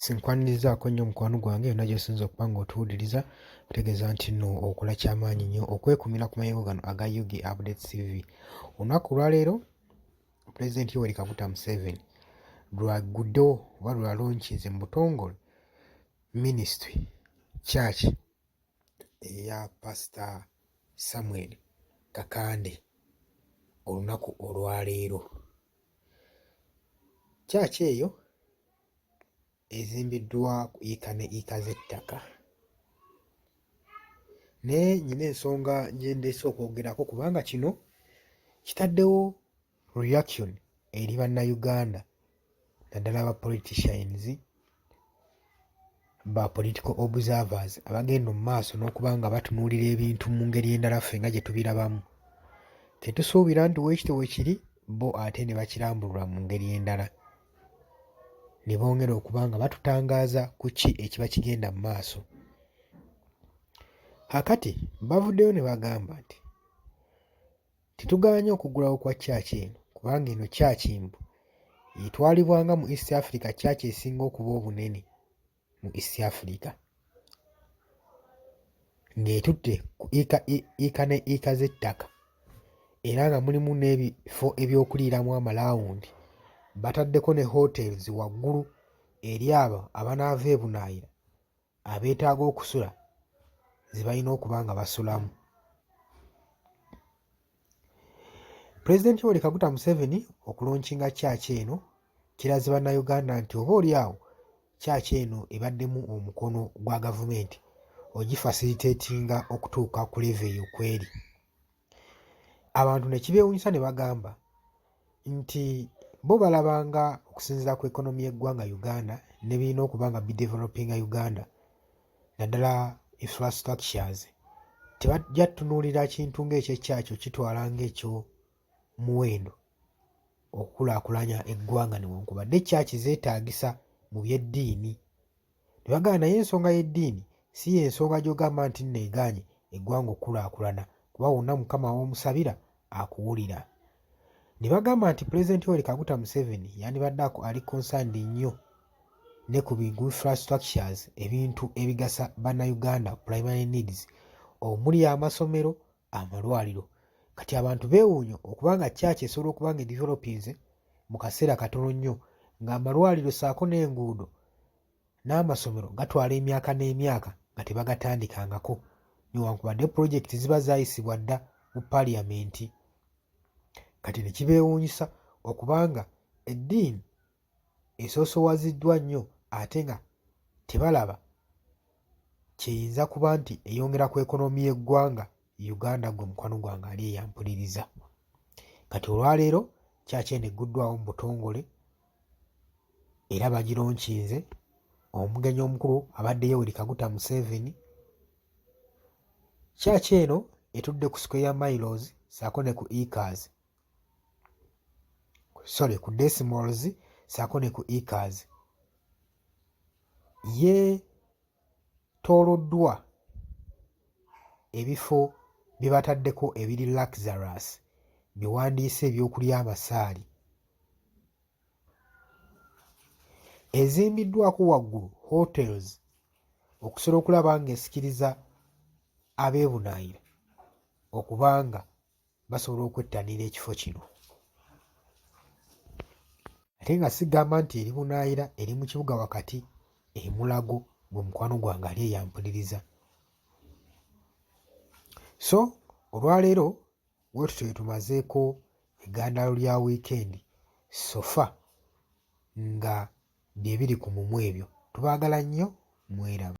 Nkwanirizaako nnyo mukwano gwange yonna gy'osinze okuba ng'otuwuliriza, nkutegeeza nti nno okola kyamaanyi nnyo okwekumira ku mayengo gano aga Ug Updates TV. Olunaku olwaleero Pulezidenti Yoweri Kaguta Museveni lw'agguddewo oba lw'alonkinze mu butongole minisitule church eya Pasita Samuel Kakande olunaku olwaleero. Church eyo ezimbiddwa ku yiika ne yiika z'ettaka naye nnina ensonga gye ndeese okwogerako kubanga kino kitaddewo reaction eri Bannayuganda naddala aba politicians, ba political observers abagenda mu maaso n'okuba nga batunuulira ebintu mu ngeri endala ffe nga gye tubirabamu. Tetusuubira nti bwe kityo bwe kiri bo ate ne bakirambulula mu ngeri endala. Ne bongera okuba nga batutangaaza ku ki ekiba kigenda mu maaso. Kaakati bavuddeyo ne bagamba nti tetugaanye okuggulawo kwa church eno kubanga eno church mbu etwalibwa nga mu East Africa church esinga okuba obunene mu East Africa ng'etutte ku yiika ne yiika z'ettaka era nga mulimu n'ebifo eby'okuliiramu amalawundi. Bataddeko ne hotels waggulu eri abo abanaava ebunaayira abeetaaga okusula ze balina okuba nga basulamu. Pulezidenti Yoweri Kaguta Museveni okulonkinga church eno kiraze Bannayuganda nti oba oli awo church eno ebaddemu omukono gwa gavumenti ogifacilitatinga okutuuka ku level eyo kweri. Abantu ne kibeewuunyisa ne bagamba nti bo balabanga okusinziira ku economy y'eggwanga Uganda ne birina okuba nga bidevelopinga Uganda naddala infrastructures tebajja tutunuulira kintu ng'ekye church okitwala ng'ekyomuwendo okukulaakulanya eggwanga newankubadde church zeetaagisa mu by'eddiini. Ne bagamba naye ensonga y'eddiini si y'ensonga gy'ogamba nti nno egaanye eggwanga okukulaakulana kuba wonna Mukama w'omusabira akuwulira. Ne bagamba nti Pulezidenti Yoweri Kaguta Museveni yandibadde ali concerned nnyo ne ku infrastructures ebintu ebigasa Bannayuganda primary needs omuli amasomero, amalwaliro. Kati abantu beewuunya okuba nga church esobola okuba nga edevelopinze mu kaseera katono nnyo ng'amalwaliro ssaako n'enguudo n'amasomero gatwala emyaka n'emyaka nga tebagatandikangako newankubadde pulojekiti ziba zaayisibwa dda mu Paaliyamenti. Kati ne kibeewuunyisa okuba nga eddiini esoosowaziddwa nnyo ate nga tebalaba ky'eyinza kuba nti eyongera ku economy y'eggwanga Uganda ggwe mukwano gwange ali eyo ampuliriza. Kati olwaleero church eno egguddwawo mu butongole era bagilonkinze. Omugenyi omukulu abadde Yoweri Kaguta Museveni. Church eno etudde ku square miles ssaako ne ku acres sorry ku decimals ssaako ne ku acres. Yeetooloddwa ebifo bye bataddeko ebiri luxurious bye wandiise ebyokulya amasaali. Ezimbiddwako waggulu hotels okusobola okulaba ng'esikiriza ab'ebunaayira okuba nga basobola okwettanira ekifo kino. Ate nga sigamba nti eri bunaayira, eri mu kibuga wakati e Mulago gwe mukwano gwange ali eyo ampuliriza. So olwaleero bwe tutyo bwe tumazeeko eggandaalo lya wiikendi so far nga bye biri ku mumwa ebyo. Tubaagala nnyo mweraba.